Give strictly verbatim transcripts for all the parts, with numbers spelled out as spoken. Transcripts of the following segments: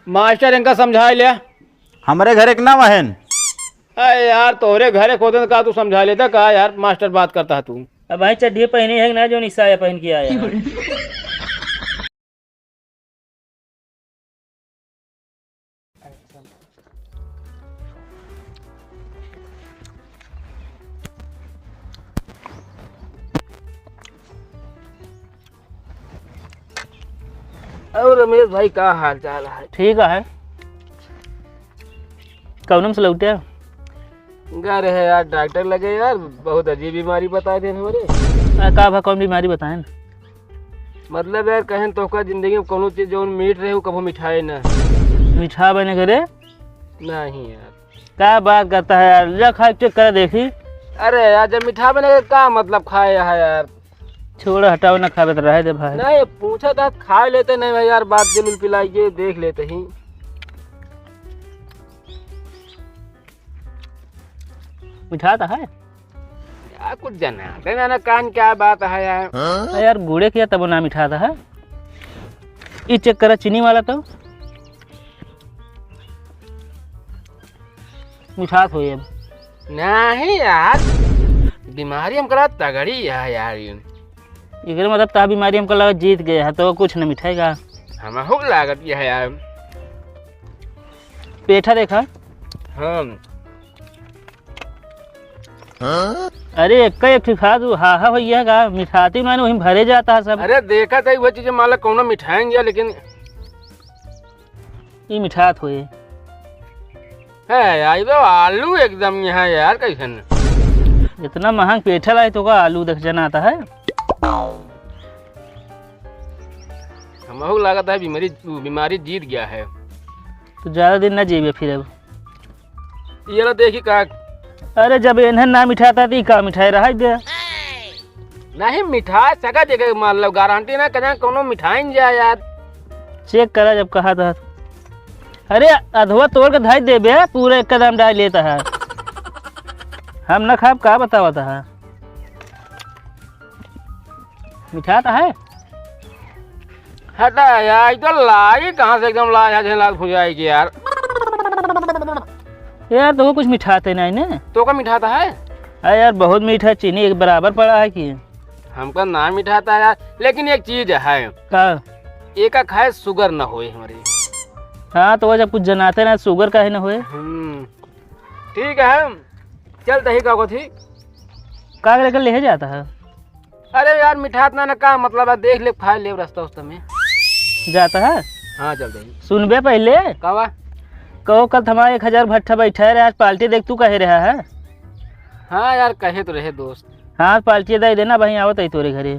मास्टर, इनका समझाइ ले। हमरे घरे के ना वहन। अरे यार, तोहरे घरे के होते तो का तू समझाइ लेता का यार? मास्टर बात करता है तू। अब भाई चड्ढी पहनी है कि ना, जो निसाया पहन के आया है? और रमेश भाई, का हाल चाल है? ठीक है। कौन से लौटे? गा रहे यार डॉक्टर लगे यार, बहुत अजीब बीमारी बताए थे हमरे। आ, का भा, कौन बीमारी बताएन? मतलब यार, कहेन तोहका जिंदगी में कौनो चीज जौन मीठ रहे, वो कभो मिठाए ना। मिठाबे न करे? नहीं यार। का बात करता है यार, जा खा के चेक कर देखी। अरे यार, जब मिठाबे न करे, का मतलब खाए यहाँ यार? छोड़, हटाओ ना, खाबे तो रहे दे भाई। नहीं, पूछा था, खा लेते नहीं भाई यार, बात दिल उल पिलाइए, देख लेते ही। मिठात है? यार, कुछ जनाते ना, ना कान क्या बात है यार। अरे यार, गुड़े किया तब ना मिठात है। ई चेक करा चीनी वाला तो। मिठात होई अब। नहीं यार, बीमारी हमका तगड़ी है यार। ये एकरे मतलब ता बीमारी हमका लगा जीत गया है, तो कुछ न मिठाएगा। हमहू लागत यह है यार। पेठा देखा। हाँ। अरे, एक एक ठो खा तू, हा, हा, भैया का मिठाती माने वहीं भरे जाता है सब। अरे, देखा था, वो चीजें मान ला, कौनो मिठाएंगे, लेकिन ई मिठात होए। है यार, ये तो आलू एकदम यहाँ यार, कैसन? इतना महंग पेठा लाए, तो का आलू देख जनाता है? हमहू लागत है, बीमारी, बीमारी जीत गया है। तो ज्यादा दिन ना जीबे फिर अब। ये ला देखी का। अरे, जब इन्हें ना मिठाता, तो ई का मिठाई रहा दे? नहीं, मिठाई सका देखे, मतलब, गारंटी ना, कहीं कौनो मिठाई न जाए यार। चेक करा जब कहा था। अरे, अधवा तोड़ के धाई देबे, पूरा एक कदम डाल लेता है। हम ना खाब, का बतावत है? मिठात है? हटा यार, ई तो लाई कहाँ से एकदम लाई है, जैसे लाल फुजाई की यार। यार, तो वो कुछ मिठाते नहीं ने। तो का मिठाता है? अरे यार, बहुत मीठा, चीनी एक बराबर पड़ा है कि। हमका ना मिठाता यार, लेकिन एक चीज है। का? एका खाए शुगर ना होए हमारी। हाँ, तो वो जब कुछ जनाते ना, शुगर काहे ना होए? हम्म, ठीक है, चल तही का कथी। का करे के लेहे जाता है? अरे यार, मिठात ना, ना का मतलब है, देख ले, खा ले रास्ता उस्ता में। जाता है? हाँ, चल तही। सुनबे पहले। का बा? कहो, कल हमारा एक हजार भट्ठा बैठा है रे, आज पार्टी देख तू कहे रहा है। हाँ यार, कहे तो रहे दोस्त। हाँ, पार्टी दे देना भाई, आवत है तोरे घरे।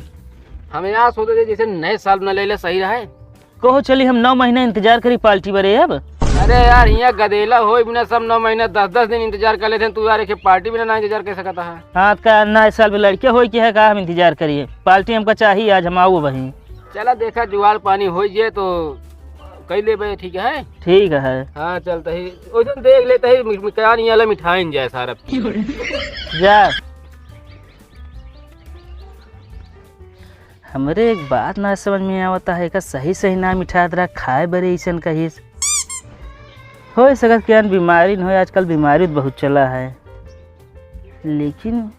हम यार सोचे थे जैसे नए साल न ले ले सही रहे। कहो चली, हम नौ महीना इंतजार करी पार्टी बरे अब। अरे यार, हियाँ गदेला होए बिना सब नौ महीना दस दस दिन इंतजार कर लेते हैं, तू यार एक पार्टी बिना ना इंतजार कर सकता है। हाँ, का नए साल में लड़के होए के है का हम इंतजार करिए? पार्टी हमका चाहिए आज, हम आओ वहीं। चला देखा जुगाड़ पानी हो जाए तो कई लेबे, ठीक है? ठीक है। हाँ, चलता ही, ओइसन देख लेता ही, मि-, मि-, कयान ये वाला मिठाई न जाए सारा। जा। हमरे एक बात ना समझ में आवता है, एका सही सही ना मिठात रहा, खाए बरे अइसन कहिस। हो सकत कि यार बीमारी न हो, आजकल बीमारी तो बहुत चला है, लेकिन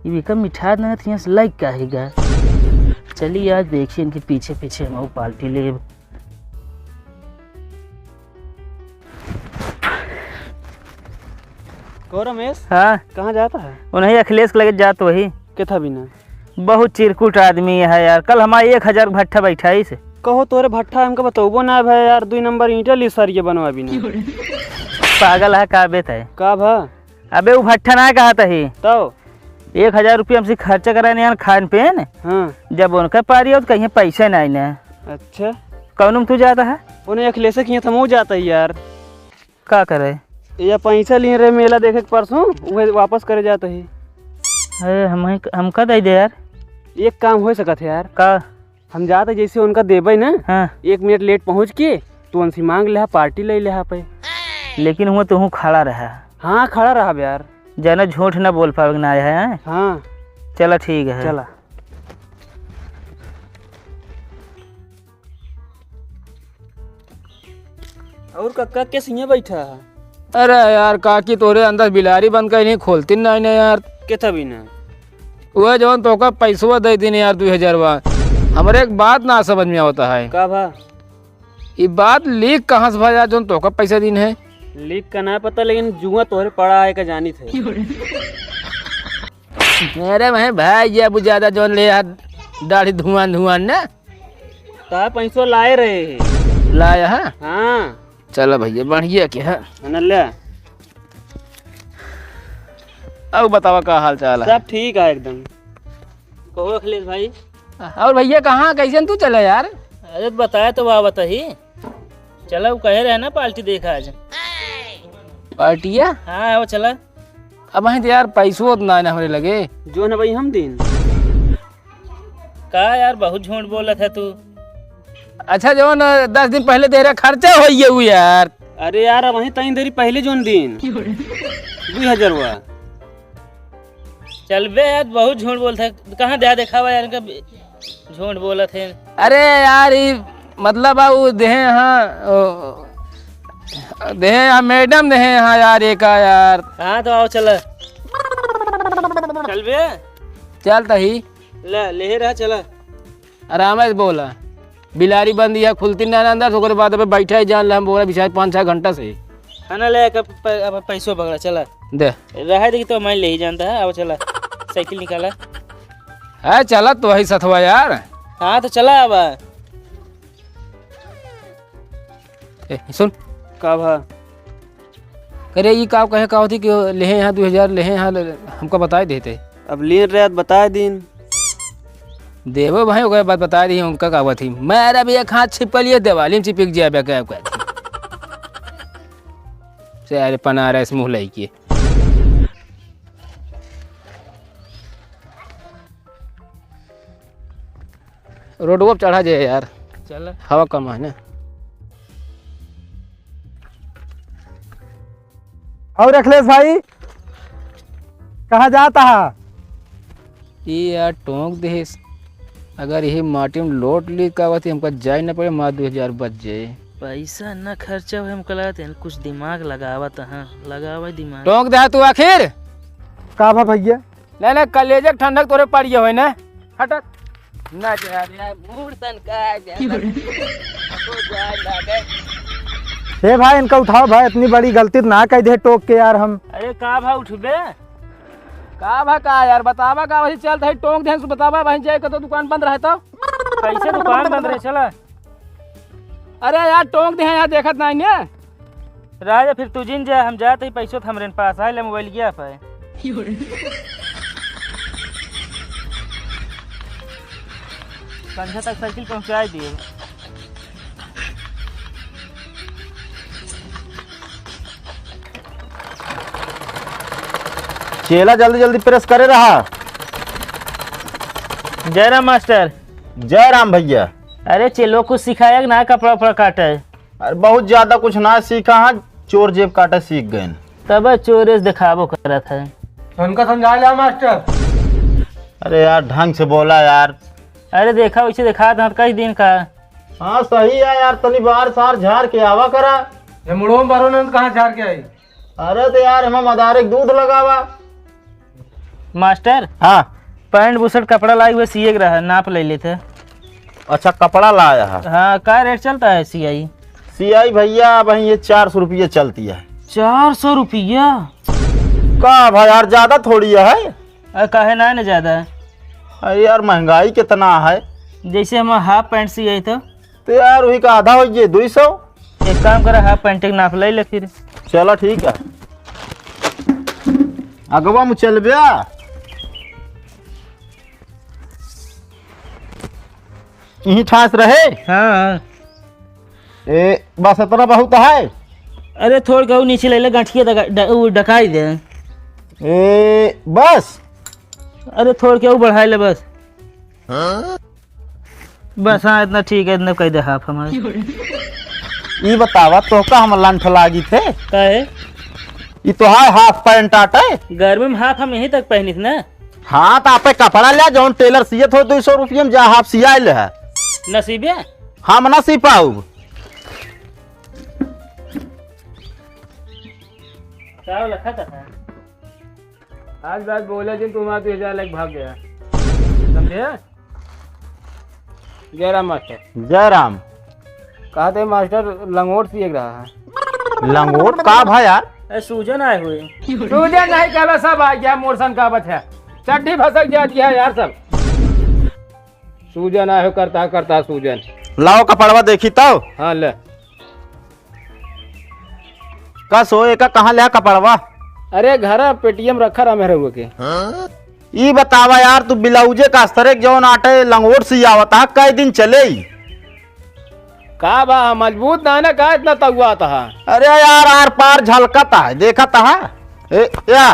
ये एका मिठात ना थी, यहाँ से लाइक का है गा? चलिए आज देखिए इनके पीछे पीछे हम पार्टी लेब। कहो रमेश, हाँ? कहाँ जाता है? उन्हीं अखिलेश के लगे जात वही। केथा बिना? बहुत चिरकुट आदमी है यार, कल हमारे एक हजार भट्ठा बैठाइस। कहो तोरे भट्ठा हमका बतौबो ना भाई यार, दुई नंबर ईंटा ली सरिये बनवा बिना। पागल है का बे तै? का भा? अबे उ भट्ठा ना कहत ही। तो? एक हजार रुपया हमसे खर्चा कराने यार खान पेन। हाँ। जब उनका पारी हो तो कहीं पैसे नहीं ना। अच्छा। कौन में तू जाता है? उन्हें अखिलेश के यहाँ तो हम जाता ही यार। का करे? ये पैसा लिए रहे मेला देखे के परसों, वह वापस करे जाता ही। अरे हम, हमका दे दे यार। एक काम हो सकत है यार। का? हम जाते जैसे उनका देबे ना, हाँ। एक मिनट लेट पहुँच के तू उनसे मांग ले, पार्टी ले ले पे। लेकिन हुआ तू खड़ा रहा। हाँ, खड़ा रहा यार। जाना झूठ ना बोल पावे ना आया है। हाँ। चला ठीक है। चला। और कक्का के सिंहे बैठा है? अरे यार, काकी तोरे अंदर बिलारी बंद कहीं नहीं खोलती ना, ना यार। के था बिना? वो जौन तोका पैसवा दे दिन यार, दुई हजारवा। हमरे एक बात ना समझ में आवता है। का भा? ई बात लीक कहाँ से भा यार, जौन तोका पैसा दिन है? लीक का ना पता, लेकिन जुआ तोहरे पड़ा है का जानी थे। अरे वहीं भाई, ये अब ज्यादा जौन ले यार, दाढ़ी धुआं धुआं ना। का पैसो लाए रहे हैं। लाया है? हाँ। चला भैया, बढ़िया के है। है ना, ले। अब बतावा का हाल चाल है? सब ठीक है एकदम। कहो अखिलेश भाई। और भैया कहाँ, कैसे तू चला यार? अरे तो बताया तो वाह बताही। चला, वो कहे रहे ना पार्टी देखा आज। पार्टिया? हाँ, वो चला। अब वहीं तो यार पैसो उतना है ना हमरे लगे। जो ना भाई हम दिन। का यार, बहुत झूठ बोलत है तू। अच्छा, जौन दस दिन पहले दे रहा, खर्चा होई गया उ यार। अरे यार, अब वहीं तई देरी पहले जौन दिन। दुई हजारवा। चल बे यार, बहुत झूठ बोलत है। कहाँ दे, देखावा यार, इनका झूठ बोलत है। अरे यार, ई मतलब आ, उ देहे हाँ, ओ, देहे हाँ, मैडम देहे हाँ यार, एका यार। हाँ, तो आओ, चला। चल बे। चल तही। ले, लेहे रहा, चला। आराम से बोला। बिलारी बंद या खुलती ना अंदर से, ओकरे बाद अबे बैठा ही जान ले, हम बोला बिचारे पाँच छह घंटा से। है ना, ले, अब प-, अब पैसो पकड़ा, चला। दे। रहे देखी तो मैं ले ही जानता है, अब चला। साइकिल निकाला। है, चला तो वही सथवा यार। हाँ, तो चला अब। ए, सुन। का भा? अरे, ई का कहे का होती कि लेहे यहाँ दुई हजार, लेहे यहाँ ले, हमका बताए देते। अब लीन रहे, बताए दीन। देवो भाई, ओकरे बाद बताए दी, उनका का बात थी। मेरा भी एक हाथ छिपलिए, दिवाली में चिपक जाए, क्या कहती। से अरे पनारस मुँह लइके। रोडवा पे चढ़ा जाए यार। चल। हवा कम है ना। और अखिलेश भाई, कहाँ जाता है? ये यार टोंक देहिस, अगर यही माटी में लोट ली का बात, हमका जाए ना पड़े, मार दो हजार बच जाए। पैसा ना खर्चा हुए, हमका लगत है कुछ दिमाग लगावत है, लगावे दिमाग। टोंक दे तू आखिर। का भा भैया? नहीं, नहीं, कलेजे के ठंडक तोरे पड़ी होई ना। हटत। ना जा रे, मूड़ तन का जा, हो जाए लागे। हे भाई, इनका उठाओ भाई, इतनी बड़ी गलती तो ना कह दे टोक के यार हम। अरे का भा उठबे? का भा का यार, बतावा का वही चलत है, टोंक देहन से बतावा, वहीं जाए के तो दुकान बंद रहे तो। कैसे दुकान बंद रहे, चला। अरे यार, टोंक देहन यार, देखत नहीं ने। राजा, फिर तू जिन जा, हम जात ही, पैसो त हमरे पास आए, ले मोबाइल गया पे। संझा तक साइकिल पहुंचाए दिए। चेला जल्दी जल्दी प्रेस करे रहा। जय राम मास्टर। जय राम भैया। अरे चेलो कुछ सिखाया कि ना कपड़ा उपड़ा काटे? अरे बहुत ज्यादा कुछ ना सीखा है, चोर जेब काटे सीख गए। तब चोरे से दिखाबो करत है। उनका समझा लिया मास्टर। अरे यार ढंग से बोला यार। अरे देखा वैसे दिखा था कई दिन का। हाँ सही है यार, तनी बार सार झार के आवा करा। ये मुड़ो में बरो नंद कहाँ झार के आई? अरे तो यार, हम मदारे के दूध लगावा। मास्टर। हाँ। पैंट बुशर्ट कपड़ा लाई हुए सिए के रहा, नाप ले लेते। अच्छा, कपड़ा लाया है? हाँ, का रेट चलता है सियाई? सियाई भैया, अब ये चार सौ रुपये चलती है। चार सौ रुपया? का भाई यार, ज्यादा थोड़ी है। अरे काहे ना, ना ज्यादा है। अरे यार, महंगाई कितना है। जैसे हम हाफ पैंट सिए तो तो यार, वही का आधा हो गए, दुई सौ। एक काम करा, हाफ पैंट के नाप ले ले फिर। चला, ठीक है। अगवा में चल बया। यही ठास रहे। हाँ, हाँ। ए, बस इतना बहुत है। अरे, थोड़ के ऊ नीचे ले ले, गठिया दगा-, ड-, ऊ डकाई दे। ए, बस। अरे, थोड़ के ऊ बढ़ाई ले बस। हाँ? बस, हाँ, इतना ठीक है, इतना कह दे हाफ हमारे। ई बतावा, तोहका हम लंठ लागी थे? काहे? ई तो है हाफ पैंट आटे। गर्मी में हाफ हम यहीं तक पहनी थी ना। हाँ, तो आपे कपड़ा ले, जौन टेलर सियत हो दुई सौ रुपये में, जा हाफ सियाए ले है। नसीबे? हम ना सी पाऊ। का लखा था? आज बात बोला जिन तुम्हारा दो हजार लाख भाग गया, समझे? जय राम मास्टर। जय राम। कहते मास्टर लंगोट सी एक रहा है। लंगोट का भा यार? ए, सूजन आए हुए। सूजन नहीं कहला, सब आ गया, मोरसन का बचा। चड्ढी भसक जाती है यार सब। सूजन आए हो, करता करता सूजन। लाओ कपड़वा देखी तो। हाँ ले। का सो एका कहाँ ले कपड़वा? अरे घर पेटीएम रखा रहा मेरे हुए के। ई बतावा यार, तू ब्लाउजे का अस्तर एक जौन आटे लंगोट सियावत हा, कई दिन चले ई? का बा, मजबूत ना है ना, का इतना तगुआत हा? अरे यार, आर पार झलकत हा, देखत हा। ए, या।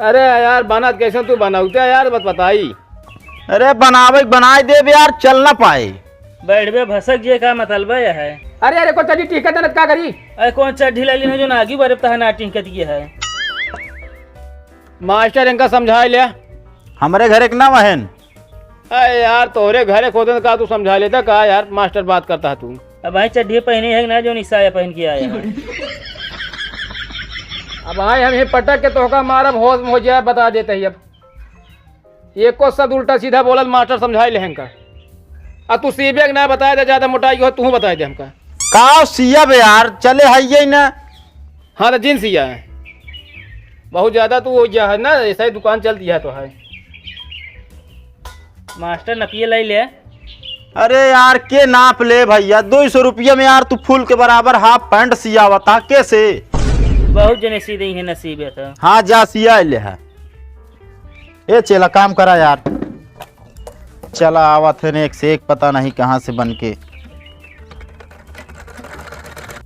अरे यार, बनत कैसे तू बनावते यार, बत बताई। अरे बनावे के बनाई देब यार, चल ना पाए। बैठबे भसक जे का मतलब है? अरे, अरे, को चड्ढी टीका देना का करी? अरे कौन चड्ढी ले लेना जो नागी बरे तह ना टिंकत की है? मास्टर इनका समझाए ले। हमरे घरे के ना वहन। अरे यार, तोहरे घरे खोदन का तू समझा लेता का यार, मास्टर बात करता है तू। अब भाई चड्ढी पहने है ना जो निसाया पहन के आया है। अब भाई हम ही पटक के तोहका मारब, होश में हो जाए, बता देते ही अब। एको शब्द उल्टा सीधा बोलल, मास्टर समझाई लेहन का। आ तू सीबे के ना बताए दे, ज्यादा मोटाई हो, तू बताए दे हमका। का सियब यार, चले हइये ना। हाँ, तो जींस सिया है। बहुत ज्यादा तू हो गया है ना, ऐसा ही दुकान चल दिया तो है। मास्टर नपिए लाई ले। अरे यार, के नाप ले भैया, दो सौ रुपया में यार तू फुल के बराबर हाफ पैंट सियावता, कैसे? बहुत जने सी दई है नसीबे तो। हाँ, जा सिया ले है। ए चेला, काम करा यार। चला आवत है ने एक से एक, पता नहीं कहाँ से बन के।